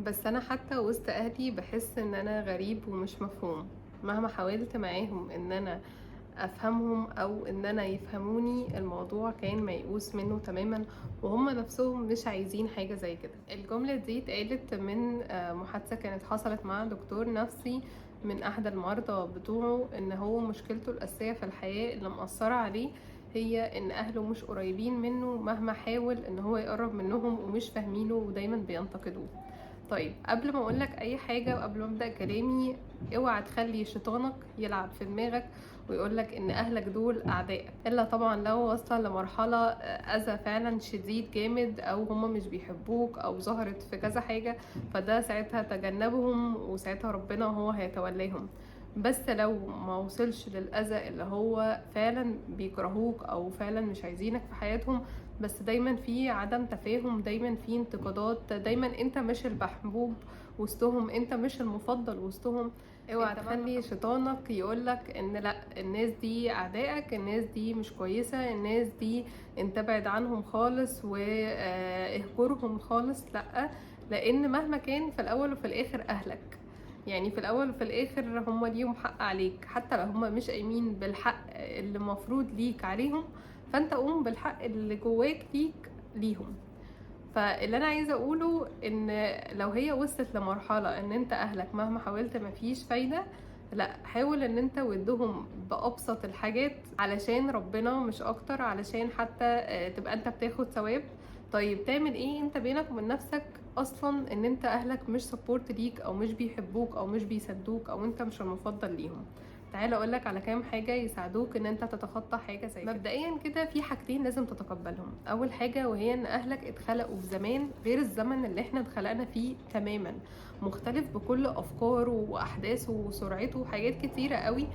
بس أنا حتى وسط أهلي بحس إن أنا غريب ومش مفهوم، مهما حاولت معاهم إن أنا أفهمهم أو إن أنا يفهموني الموضوع كان ميؤوس منه تماما، وهم نفسهم مش عايزين حاجة زي كده. الجملة دي اتقالت من محادثة كانت حصلت مع دكتور نفسي من أحد المرضى بتوعه، إن هو مشكلته الأساسية في الحياة اللي مأثرة عليه هي إن أهله مش قريبين منه مهما حاول إن هو يقرب منهم، ومش فاهمينه ودايما بينتقدوه. طيب قبل ما أقولك أي حاجة وقبل ما أبدأ كلامي، اوعى تخلي شيطانك يلعب في دماغك ويقولك إن أهلك دول أعدائك، إلا طبعا لو وصل لمرحلة أذى فعلا شديد جامد، أو هما مش بيحبوك، أو ظهرت في كذا حاجة، فده ساعتها تجنبهم وساعتها ربنا هو هيتولاهم. بس لو ما وصلش للأذى اللي هو فعلا بيكرهوك أو فعلا مش عايزينك في حياتهم، بس دايما في عدم تفاهم، دايما في انتقادات، دايما انت مش المحبوب وسطهم، انت مش المفضل وسطهم، اوعى تخلي شيطانك يقولك ان لا الناس دي اعدائك، الناس دي مش كويسة، الناس دي انت ابعد عنهم خالص واهجرهم خالص. لا، لان مهما كان في الاول وفي الاخر اهلك، يعني في الاول وفي الاخر هم ليهم حق عليك، حتى لو هم مش قايمين بالحق اللي المفروض ليك عليهم، فانت قوم بالحق اللي جواك ليك ليهم. فاللي انا عايزه اقوله ان لو هي وصلت لمرحله ان انت اهلك مهما حاولت مفيش فايده، لا حاول ان انت ودهم بابسط الحاجات علشان ربنا مش اكتر، علشان حتى تبقى انت بتاخد ثواب. طيب تعمل ايه انت بينك وبين نفسك اصلا ان انت اهلك مش support ليك، او مش بيحبوك، او مش بيسدوك، او انت مش المفضل ليهم؟ تعال اقولك على كام حاجة يساعدوك ان انت تتخطى حاجة زي كده. مبدئيا كده في حاجتين لازم تتقبلهم. اول حاجة وهي ان اهلك اتخلقوا في زمان غير الزمن اللي احنا اتخلقنا فيه تماما، مختلف بكل افكاره واحداثه وسرعته وحاجات كتيرة قوي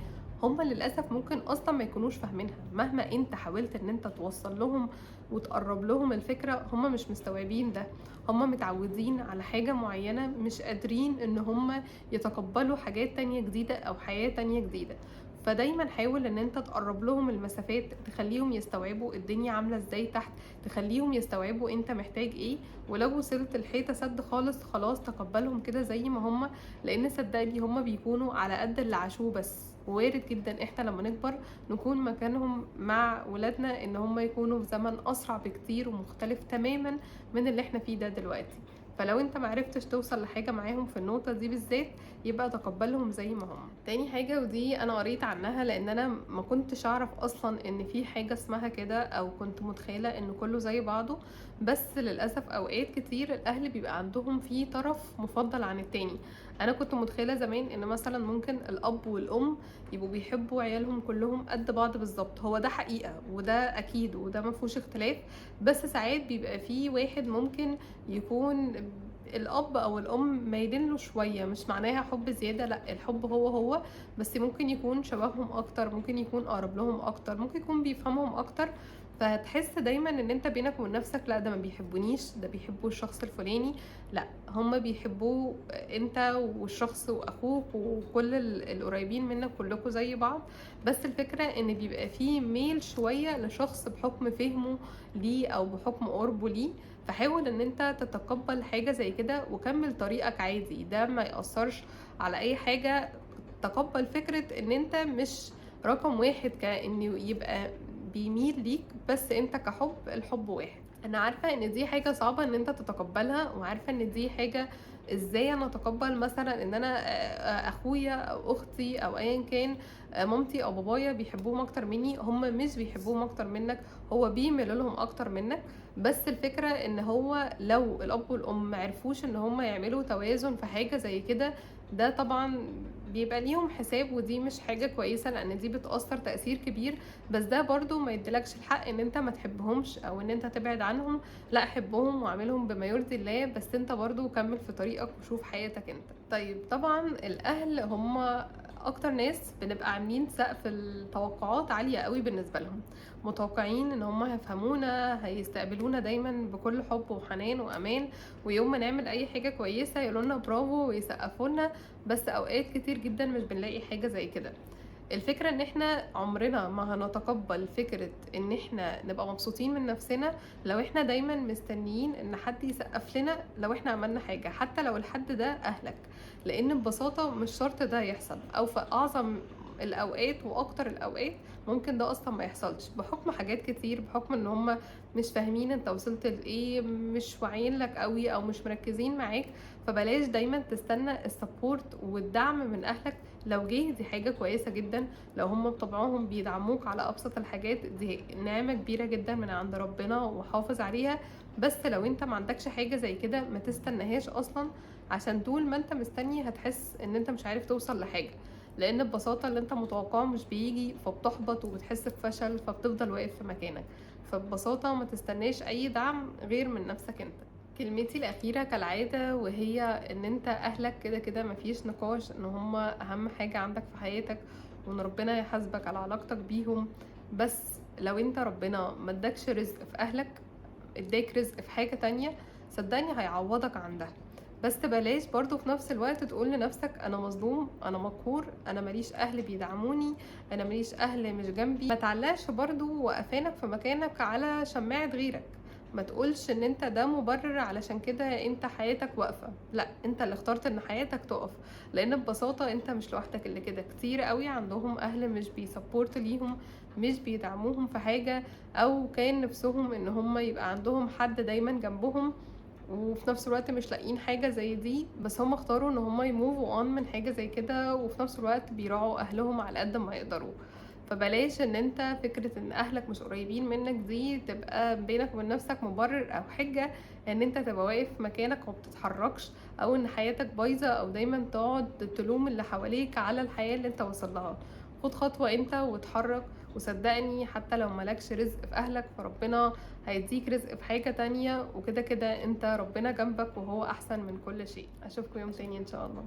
هم للأسف ممكن أصلا ما يكونوش فاهمينها. مهما انت حاولت ان انت توصل لهم وتقرب لهم الفكرة هم مش مستوعبين ده، هم متعودين على حاجة معينة، مش قادرين ان هم يتقبلوا حاجات تانية جديدة او حياة تانية جديدة. فدايما حاول ان انت تقرب لهم المسافات، تخليهم يستوعبوا الدنيا عاملة ازاي تحت، تخليهم يستوعبوا انت محتاج ايه. ولو وصلت الحيطة سد خالص خلاص تقبلهم كده زي ما هم، لان صدقني هم بيكونوا على قد اللي عاشوه بس. وارد جدا احنا لما نكبر نكون مكانهم مع ولادنا، ان هم يكونوا في زمن اسرع بكتير ومختلف تماما من اللي احنا فيه ده دلوقتي. فلو انت معرفتش توصل لحاجة معاهم في النقطة دي بالذات، يبقى تقبلهم زي ما هم. تاني حاجة، ودي انا قريت عنها لان انا ما كنتش اعرف اصلا ان في حاجة اسمها كده، او كنت متخيلة ان كله زي بعضه، بس للأسف اوقات كتير الاهل بيبقى عندهم في طرف مفضل عن التاني. انا كنت متخيلة زمان ان مثلا ممكن الاب والام يبقوا بيحبوا عيالهم كلهم قد بعض بالظبط، هو ده حقيقة وده اكيد وده ما فيهوش اختلاف، بس ساعات بيبقى في واحد ممكن يكون الاب او الام مايلين له شويه، مش معناها حب زياده، لا الحب هو هو، بس ممكن يكون شبههم اكتر، ممكن يكون اقرب لهم اكتر، ممكن يكون بيفهمهم اكتر. فهتحس دايما ان انت بينك وبين نفسك لا ده ما بيحبونيش، ده بيحبوا الشخص الفلاني، لا هم بيحبوه انت والشخص واخوك وكل القريبين منك، كلكم زي بعض. بس الفكرة ان بيبقى فيه ميل شوية لشخص بحكم فهمه ليه او بحكم قربه ليه. فحاول ان انت تتقبل حاجة زي كده وكمل طريقك عادي، ده ما يأثرش على اي حاجة. تقبل فكرة ان انت مش رقم واحد كأنه يبقى بيميل ليك، بس انت كحب الحب واحد. انا عارفة ان دي حاجة صعبة ان انت تتقبلها، وعارفة ان دي حاجة ازاي انا اتقبل مثلا ان انا اخويا او اختي او ايا كان مامتي او بابايا بيحبوهم اكتر مني. هم مش بيحبوهم اكتر منك، هو بيميلوا لهم اكتر منك. بس الفكرة ان هو لو الاب والام معرفوش ان هم يعملوا توازن في حاجة زي كده، ده طبعا بيبقى ليهم حساب، ودي مش حاجة كويسة لان دي بتأثر تأثير كبير. بس ده برضو ما يديلكش الحق ان انت ما تحبهمش او ان انت تبعد عنهم، لا حبهم وعاملهم بما يرضي الله، بس انت برضو كمل في طريقك وشوف حياتك انت. طيب طبعا الاهل هم اكتر ناس بنبقى عاملين سقف التوقعات عالية قوي بالنسبة لهم، متوقعين ان هم هيفهمونا، هيستقبلونا دايما بكل حب وحنان وامان، ويوم ما نعمل اي حاجة كويسة يقولوا لنا برافو ويسقفوا لنا. بس اوقات كتير جدا مش بنلاقي حاجة زي كده. الفكرة ان احنا عمرنا ما هنتقبل فكرة ان احنا نبقى مبسوطين من نفسنا لو احنا دايما مستنيين ان حد يسقف لنا لو احنا عملنا حاجة، حتى لو الحد ده اهلك، لان ببساطة مش شرط ده يحصل، او في اعظم الاوقات واكتر الاوقات ممكن ده اصلا ما يحصلش بحكم حاجات كتير، بحكم ان هم مش فاهمين انت وصلت لايه، مش واعيين لك قوي، او مش مركزين معاك. فبلاش دايما تستنى ال support والدعم من اهلك. لو جه دي حاجة كويسة جدا، لو هم بطبعهم بيدعموك على ابسط الحاجات دي نعمة كبيرة جدا من عند ربنا وحافظ عليها. بس لو انت ما عندكش حاجة زي كده ما تستناهاش اصلا، عشان طول ما انت مستني هتحس ان انت مش عارف توصل لحاجة، لان ببساطة اللي انت متوقعه مش بيجي، فبتحبط وبتحس بفشل، فبتفضل واقف في مكانك. فببساطة ما تستناش اي دعم غير من نفسك انت. كلمتي الأخيرة كالعادة وهي ان انت اهلك كده كده مفيش نقاش ان هما اهم حاجة عندك في حياتك، وان ربنا يحاسبك على علاقتك بيهم. بس لو انت ربنا ما ادكش رزق في اهلك، اداك رزق في حاجة تانية، صدقني هيعوضك عن ده. بس بلاش برضو في نفس الوقت تقول لنفسك انا مظلوم، انا مقهور، انا ماليش اهل بيدعموني، انا ماليش اهل مش جنبي. ما تعلقش برضو وقفانك في مكانك على شماعة غيرك، ما تقولش ان انت ده مبرر علشان كده انت حياتك واقفة. لا، انت اللي اخترت ان حياتك تقف، لان ببساطة انت مش لوحدك اللي كده. كتير قوي عندهم اهل مش بي support ليهم، مش بيدعموهم في حاجة، او كان نفسهم ان هم يبقى عندهم حد دايما جنبهم، وفي نفس الوقت مش لاقيين حاجة زي دي، بس هم اختاروا ان هم ي move on من حاجة زي كده، وفي نفس الوقت بيراعوا اهلهم على قد ما يقدروا. فبلاش ان انت فكرة ان اهلك مش قريبين منك دي تبقى بينك وبين نفسك مبرر او حجة ان انت تبقى واقف مكانك وما بتتحركش، او ان حياتك بايظة، او دايما تقعد تلوم اللي حواليك على الحياة اللي انت وصل لها. خد خطوة انت واتحرك، وصدقني حتى لو مالكش رزق في اهلك فربنا هيديك رزق في حاجة تانية، وكده كده انت ربنا جنبك وهو احسن من كل شيء. اشوفكم يوم تاني ان شاء الله.